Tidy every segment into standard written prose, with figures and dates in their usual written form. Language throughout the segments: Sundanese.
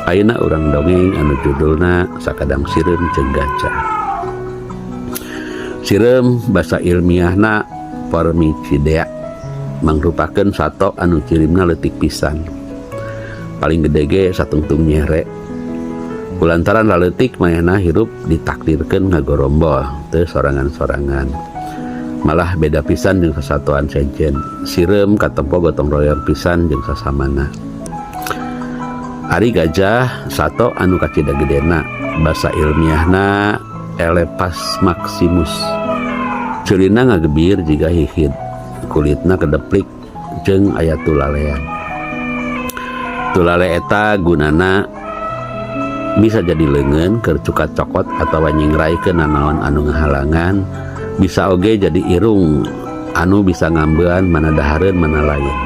Ayeuna urang dongeng anu judulna Sakadang Sireum jeung Gajah. Sireum basa ilmiahna Formicidae mangrupakeun sato anu cirimna leutik pisan. Paling gede ge satungtung nyere. Kulantaran laleutik manehna hirup ditakdirkeun ngagorombol teu sorangan-sorangan. Malah beda pisan jeung sasatoan sejen. Sireum katempo gotong royong pisan jeung sasamana. Ari gajah sato anu kacida gedena basa ilmiahna Elephas maximus. Ceulina ngagebir jiga hihid, kulitna kedeplik jeung aya tulalean. Tulale eta gunana bisa jadi leungeun keur cukat cokot atawa nyingraykeun nanaon anu ngahalangan, bisa oge jadi irung anu bisa ngambean mana dahareun mana lain.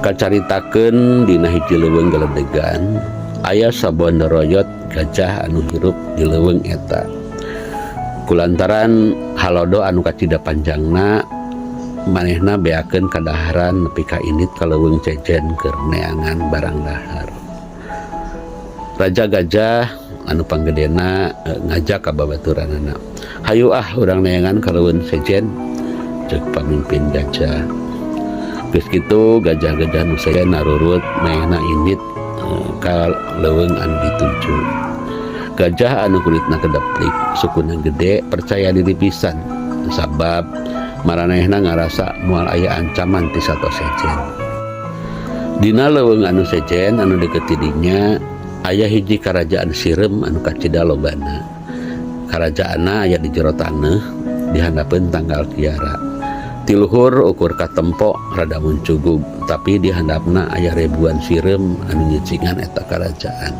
Kacaritakeun dina hiji leuweung geledegan, aya sabondoroyot gajah anu hirup di leuweung eta. Kulantaran halodo anu kacida panjangna, manehna beakeun kadaharan nepi ka indit ka leuweung sejen keur neangan barang dahar. Raja Gajah anu panggedena ngajak ka babaturanana. "Hayu ah, urang neangan ka leuweung sejen," ceuk pamimpin gajah. Geus kitu gajah-gajah nu sejen narurut manehna indit ka leuweung anu dituju. Gajah anu kulitna kedeplik, sukuna gede, percaya diri pisan sabab maranehna ngarasa moal aya ancaman ti sato sejen. Dina leuweung anu sejen anu deket ti dinya aya hiji karajaan sireum anu kacida lobana. Karajaanna aya di jero taneuh di handapeun tangkal kiara. Ti luhur ukur katempo rada muncugug, tapi di handapna aya ribuan sireum anu nyicingan eta karajaan.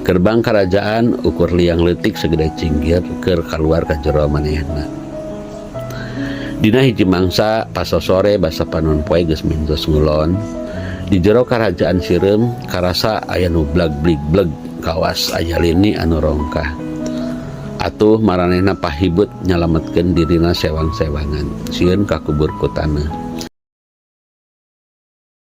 Gerbang karajaan ukur liang leutik segede cinggir keur kaluar ka jero manehna. Dina hiji mangsa pasosore basa panon poe geus mintos ngulon, di jero karajaan sireum karasa aya nu blag blig bleg kawas aya lini anu rongkah. Atuh maranehna pahibut nyalametkeun dirina sewang-sewangan, sieun kakubur ku taneuh.